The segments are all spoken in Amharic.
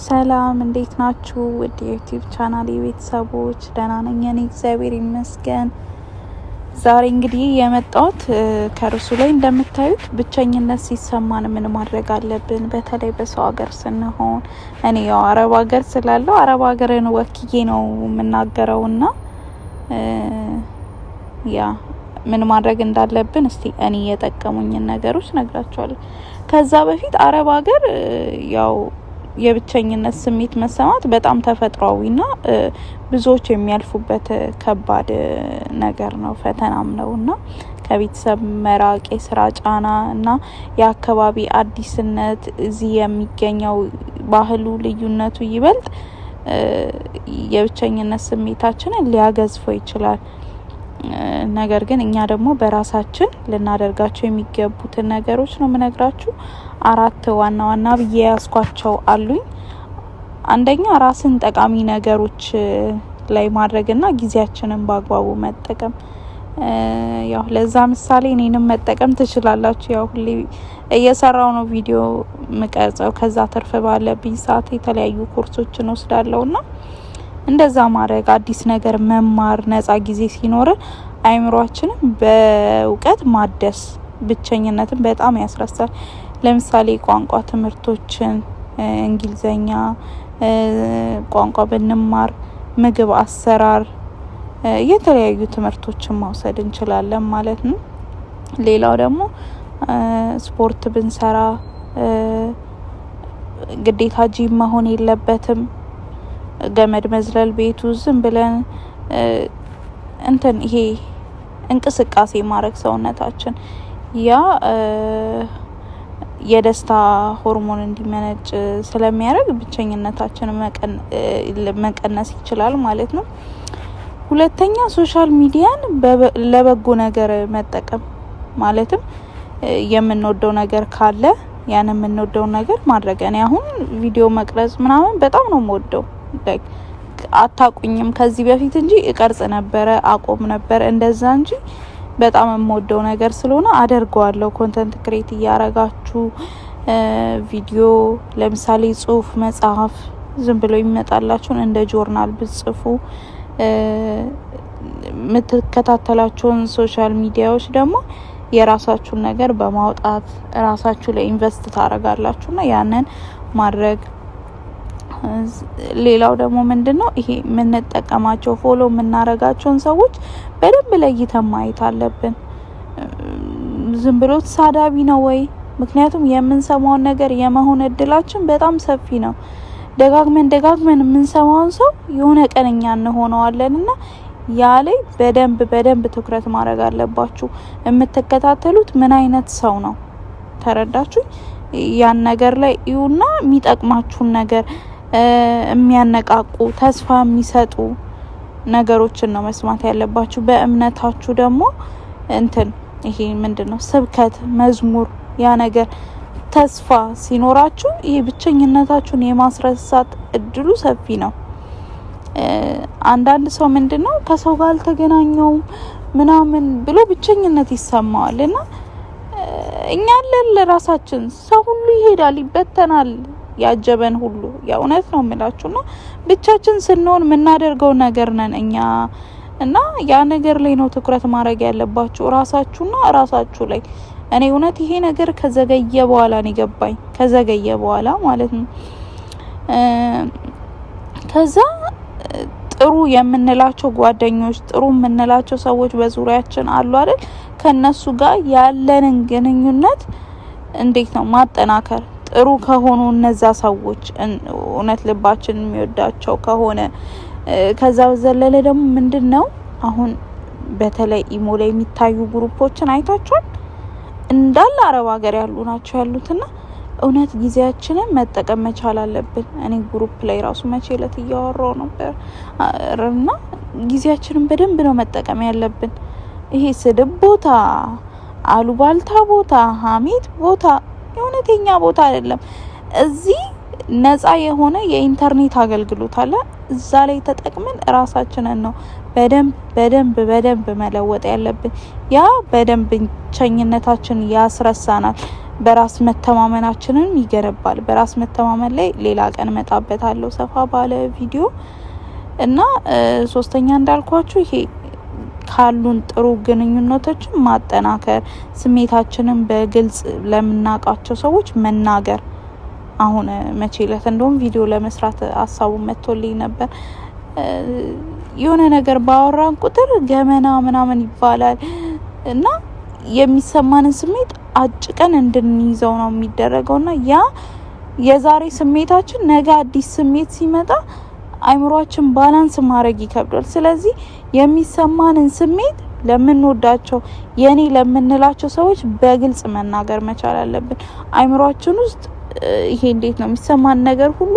ሰላም እንዴት ናችሁ? ውድ የ YouTube channel የቤተሰቦች ደህና ነኝ እኔ እግዚአብሔር ይመስገን። ዛሬ እንግዲህ የመጣሁት ከርዕሱ ላይ እንደምታዩት ብቸኝነት ሲሰማን ምን ማድረግ አለብን፣ በተለይ በሰው ሀገር ስንሆን። እኔ ያው አረብ ሀገር ስላለው አረብ ሀገርን ወክዬ ነው የምናገረውና ያ ምን ማድረግ እንዳለብን እስቲ እኔ የጠቀሙኝን ነገሮች ነግራችኋለሁ። ከዛ በፊት አረብ ሀገር ያው የብቸኝነት ስሜት መሰማት በጣም ተፈጥሯዊና ብዙዎች የሚያልፉበት ከባድ ነገር ነው፣ ፈተናም ነውና ከቤተሰብ መራቅ፣ የስራ ጫና እና የአካባቢ አዲስነት፣ እዚህ የሚገኘው ባህሉ ልዩነቱ ይበልጥ የብቸኝነት ስሜታችንን ሊያገዝፈው ይችላል። ነገር ግን እኛ ደግሞ በራሳችን ልናደርጋቸው የሚገቡትን ነገሮች ነው የምነግራችሁ። አራት ዋና ዋና ብዬ ያዝኳቸው አሉኝ። አንደኛ ራስን ጠቃሚ ነገሮች ላይ ማድረግና ጊዜያችንን በአግባቡ መጠቀም። ያው ለዛ ምሳሌ እኔንም መጠቀም ትችላላችሁ። ያው ሁሌ እየሰራው ነው ቪዲዮ ምቀርጸው፣ ከዛ ትርፍ ባለብኝ ሰዓት የተለያዩ ኮርሶችን ወስዳለሁና እንደዛ ማድረግ፣ አዲስ ነገር መማር፣ ነጻ ጊዜ ሲኖረን አይምሯችንን በእውቀት ማደስ ብቸኝነትን በጣም ያስረሳል። ለምሳሌ ቋንቋ ትምህርቶችን፣ እንግሊዘኛ ቋንቋ ብንማር፣ ምግብ አሰራር፣ የተለያዩ ትምህርቶችን መውሰድ እንችላለን ማለት ነው። ሌላው ደግሞ ስፖርት ብንሰራ፣ ግዴታ ጂም መሆን የለበትም። ገመድ መዝለል፣ ቤቱ ዝም ብለን እንትን ይሄ እንቅስቃሴ ማድረግ ሰውነታችን ያ የደስታ ሆርሞን እንዲመነጭ ስለሚያደርግ ብቸኝነታችንን መቀነስ ይችላል ማለት ነው። ሁለተኛ social media ን ለበጎ ነገር መጠቀም፣ ማለትም የምንወደው ነገር ካለ ያን የምንወደው ነገር ማድረግ። እኔ አሁን ቪዲዮ መቅረጽ ምናምን በጣም ነው የምወደው። አታቁኝም ከዚህ በፊት እንጂ እቀርጽ ነበረ፣ አቆም ነበር እንደዛ እንጂ በጣም የምወደው ነገር ስለሆነ አደርገዋለሁ። Content create እያረጋችሁ ቪዲዮ፣ ለምሳሌ ጽሁፍ መጽሐፍ፣ ዝም ብሎ የሚመጣላችሁን እንደ ጆርናል ብጽፉ፣ የምትከታተላቸውን social media ዎች ደግሞ የራሳችሁን ነገር በማውጣት ራሳችሁ ላይ invest ታረጋላችሁና ያንን ማድረግ። ሌላው ደግሞ ምንድነው፣ ይሄ የምንጠቀማቸው follow የምናረጋቸውን ሰዎች በደንብ ለይተን ማየት አለብን። ዝም ብሎ ተሳዳቢ ነው ወይ? ምክንያቱም የምንሰማውን ነገር የመሆን እድላችን በጣም ሰፊ ነው። ደጋግመን ደጋግመን የምንሰማውን ሰው የሆነ ቀን እኛ እንሆነዋለን እና ያ ላይ በደንብ በደንብ ትኩረት ማድረግ አለባችሁ። የምትከታተሉት ምን አይነት ሰው ነው? ተረዳችሁ? ያን ነገር ላይ እዩና የሚጠቅማችሁን ነገር፣ የሚያነቃቁ፣ ተስፋ የሚሰጡ ነገሮችን ነው መስማት ያለባችሁ። በእምነታችሁ ደግሞ እንትን ይሄ ምንድነው ስብከት፣ መዝሙር፣ ያ ነገር ተስፋ ሲኖራችሁ ይሄ ብቸኝነታችሁን የማስረሳት እድሉ ሰፊ ነው። አንዳንድ ሰው ምንድነው ከሰው ጋር አልተገናኘውም ምናምን ብሎ ብቸኝነት ይሰማዋል እና እኛ አለን ለራሳችን፣ ሰው ሁሉ ይሄዳል፣ ይበተናል፣ ያጀበን ሁሉ። የእውነት ነው የምላችሁና ብቻችን ስንሆን የምናደርገው ነገር ነን እኛ እና ያ ነገር ላይ ነው ትኩረት ማድረግ ያለባችሁ፣ ራሳችሁና ራሳችሁ ላይ። እኔ እውነት ይሄ ነገር ከዘገየ በኋላ ነው የገባኝ፣ ከዘገየ በኋላ ማለት ነው። ከዛ ጥሩ የምንላቸው ጓደኞች፣ ጥሩ የምንላቸው ሰዎች በዙሪያችን አሉ አይደል? ከነሱ ጋር ያለንን ግንኙነት እንዴት ነው ማጠናከር? ጥሩ ከሆኑ እነዛ ሰዎች እውነት ልባችን የሚወዳቸው ከሆነ። ከዛ በዘለለ ደግሞ ምንድነው አሁን በተለይ ኢሞ ላይ የሚታዩ group ኦችን አይታችኋል? እንዳለ አረብ ሀገር ያሉ ናቸው ያሉትና እውነት ጊዜያችንን መጠቀም መቻል አለብን። እኔ group ላይ ራሱ መቼ እለት እያወራሁ ነበር እና ጊዜያችንን በደንብ ነው መጠቀም ያለብን። ይሄ ስድብ ቦታ፣ አሉባልታ ቦታ፣ ሀሜት ቦታ የእውነተኛ ቦታ አይደለም። እዚህ ነፃ የሆነ የኢንተርኔት አገልግሎት አለ። እዛ ላይ ተጠቅመን ራሳችንን ነው በደንብ በደንብ በደንብ መለወጥ ያለብን። ያ በደንብ ብቸኝነታችን ያስረሳናል። በራስ መተማመናችንን ይገነባል። በራስ መተማመን ላይ ሌላ ቀን እመጣበታለሁ ሰፋ ባለ ቪዲዮ። እና ሶስተኛ እንዳልኳችሁ ይሄ ካሉን ጥሩ ግንኙነቶችን ማጠናከር፣ ስሜታችንን በግልጽ ለምናውቃቸው ሰዎች መናገር። አሁን መቼ ዕለት እንደውም ቪዲዮ ለመስራት ሀሳቡ መጥቶልኝ ነበር። የሆነ ነገር ባወራን ቁጥር ገመና ምናምን ይባላል እና የሚሰማንን ስሜት አጭቀን እንድንይዘው ነው የሚደረገው። እና ያ የዛሬ ስሜታችን ነገ አዲስ ስሜት ሲመጣ አይምሯችን balance ማድረግ ይከብዳል። ስለዚህ የሚሰማንን ስሜት ለምንወዳቸው፣ የኔ ለምንላቸው ሰዎች በግልጽ መናገር መቻል አለብን። አይምሯችን ውስጥ ይሄ እንዴት ነው የሚሰማን ነገር ሁሉ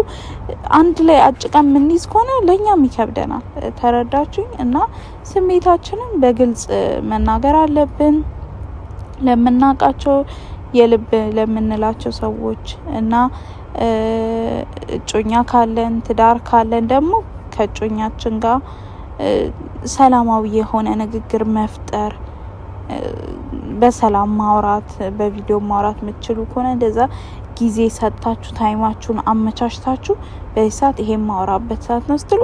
አንድ ላይ አጭቀን የምንይዝ ከሆነ ለእኛም ይከብደናል። ተረዳችሁኝ? እና ስሜታችንን በግልጽ መናገር አለብን ለምናውቃቸው፣ የልብ ለምንላቸው ሰዎች። እና እጮኛ ካለን፣ ትዳር ካለን ደግሞ ከእጮኛችን ጋር ሰላማዊ የሆነ ንግግር መፍጠር፣ በሰላም ማውራት፣ በቪዲዮ ማውራት የምትችሉ ከሆነ እንደዛ ጊዜ ሰጥታችሁ፣ time ኣችሁን አመቻችታችሁ በዚህ ሰዓት ይሄ ማወራበት ሰዓት ነው ስትሉ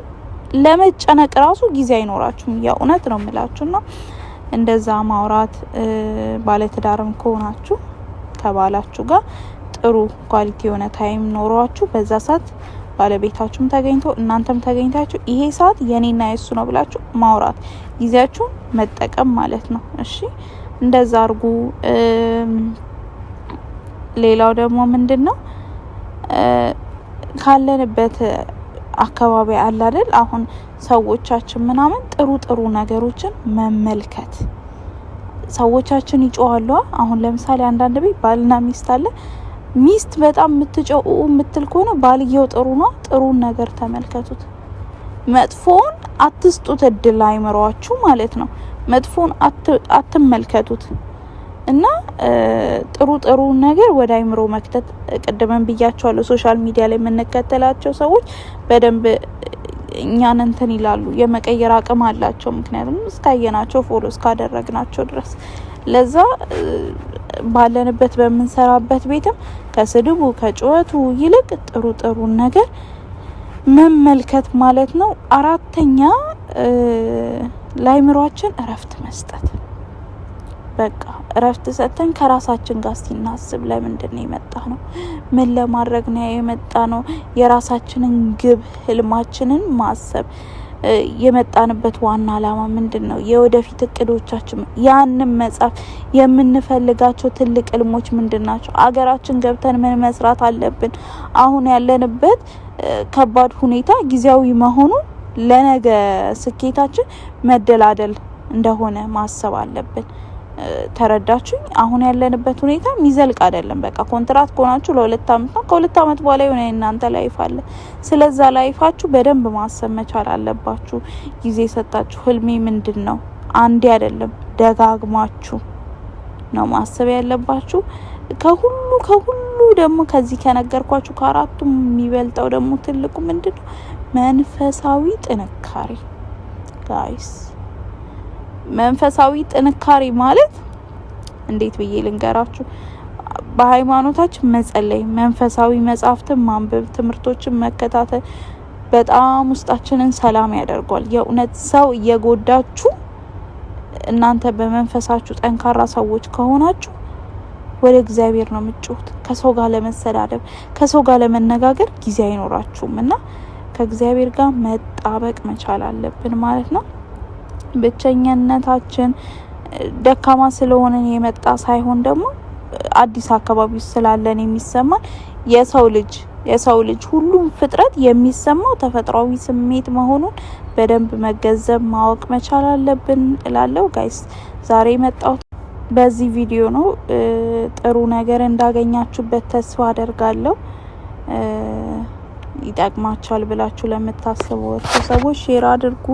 ለመጨነቅ ራሱ ጊዜ አይኖራችሁም። የእውነት ነው የምላችሁና እንደዛ ማውራት፣ ባለትዳርም ከሆናችሁ ከባላችሁ ጋር ጥሩ quality የሆነ time ኖሯችሁ በዛ ሰዓት ባለቤታችሁም ተገኝቶ እናንተም ተገኝታችሁ ይሄ ሰዓት የኔና የሱ ነው ብላችሁ ማውራት፣ ጊዜያችሁን መጠቀም ማለት ነው። እሺ፣ እንደዛ አርጉ። ሌላው ደግሞ ምንድን ነው፣ ካለንበት አካባቢ አለ አይደል፣ አሁን ሰዎቻችን ምናምን ጥሩ ጥሩ ነገሮችን መመልከት። ሰዎቻችን ይጮሃሉ። አሁን ለምሳሌ አንዳንድ ቤት ባልና ሚስት አለ። ሚስት በጣም የምትጮው የምትል ከሆነ ባልየው ጥሩ ነው። ጥሩን ነገር ተመልከቱት። መጥፎውን አትስጡት እድል አይምሯችሁ ማለት ነው። መጥፎውን አትመልከቱት እና ጥሩ ጥሩ ነገር ወደ አይምሮ መክተት። ቅድምም ብያቸዋለሁ። Social media ላይ የምንከተላቸው ሰዎች በደንብ እኛን እንትን ይላሉ፣ የመቀየር አቅም አላቸው። ምክንያቱም እስካየናቸው፣ follow እስካደረግናቸው ድረስ። ለዛ ባለንበት በምንሰራበት ቤትም ከስድቡ ከጩኸቱ ይልቅ ጥሩ ጥሩ ነገር መመልከት ማለት ነው። አራተኛ ለአይምሯችን እረፍት መስጠት። በቃ እረፍት ሰጥተን ከራሳችን ጋር ሲናስብ ለምንድን ነው የመጣነው? ምን ለማድረግ ነው የመጣነው? የራሳችንን ግብ፣ ህልማችንን ማሰብ፣ የመጣንበት ዋና አላማ ምንድን ነው? የወደፊት እቅዶቻችን ያንን መጻፍ፣ የምንፈልጋቸው ትልቅ ህልሞች ምንድን ናቸው? አገራችን ገብተን ምን መስራት አለብን? አሁን ያለንበት ከባድ ሁኔታ ጊዜያዊ መሆኑን፣ ለነገ ስኬታችን መደላደል እንደሆነ ማሰብ አለብን። ተረዳችሁኝ? አሁን ያለንበት ሁኔታ የሚዘልቅ አይደለም። በቃ ኮንትራት ከሆናችሁ ለ2 አመት ነው። ከ2 አመት በኋላ የሆነ የእናንተ life አለ። ስለዛ life ኣችሁ በደንብ ማሰብ መቻል አለባችሁ። ጊዜ ሰጣችሁ ህልሜ ምንድን ነው? አንዴ አይደለም፣ ደጋግማችሁ ነው ማሰብ ያለባችሁ። ከሁሉ ከሁሉ ደግሞ ከዚህ ከነገርኳችሁ ከአራቱም የሚበልጠው ደግሞ ትልቁ ምንድን ነው? መንፈሳዊ ጥንካሬ guys። መንፈሳዊ ጥንካሬ ማለት እንዴት ብዬ ልንገራችሁ? በሃይማኖታችን መጸለይ፣ መንፈሳዊ መጽሐፍትን ማንበብ፣ ትምህርቶችን መከታተል በጣም ውስጣችንን ሰላም ያደርገዋል። የእውነት ሰው እየጎዳችሁ እናንተ በመንፈሳችሁ ጠንካራ ሰዎች ከሆናችሁ ወደ እግዚአብሔር ነው የምትጮሁት። ከሰው ጋር ለመሰዳደብ፣ ከሰው ጋር ለመነጋገር ጊዜ አይኖራችሁም እና ከእግዚአብሔር ጋር መጣበቅ መቻል አለብን ማለት ነው። ብቸኝነታችን ደካማ ስለሆንን የመጣ ሳይሆን ደግሞ አዲስ አካባቢ ውስጥ ስላለን የሚሰማን፣ የሰው ልጅ ሁሉም ፍጥረት የሚሰማው ተፈጥሯዊ ስሜት መሆኑን በደንብ መገንዘብ፣ ማወቅ መቻል አለብን እላለሁ። Guys፣ ዛሬ የመጣሁት በዚህ ቪዲዮ ነው። ጥሩ ነገር እንዳገኛችሁበት ተስፋ አደርጋለሁ። ይጠቅማቸዋል ብላችሁ ለምታስቧቸው ሰዎች share አድርጉ፣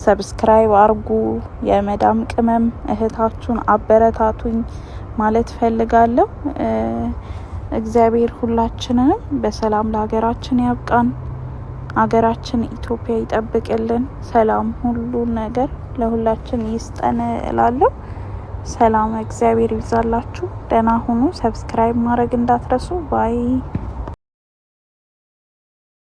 subscribe አርጉ። የመዳም ቅመም እህታችሁን አበረታቱኝ ማለት ፈልጋለሁ። እግዚአብሔር ሁላችንንም በሰላም ለሀገራችን ያብቃን። ሀገራችን ኢትዮጵያ ይጠብቅልን። ሰላም ሁሉ ነገር ለሁላችን ይስጠን እላለሁ። ሰላም እግዚአብሔር ይብዛላችሁ። ደህና ሁኑ። Subscribe ማድረግ እንዳትረሱ። Bye።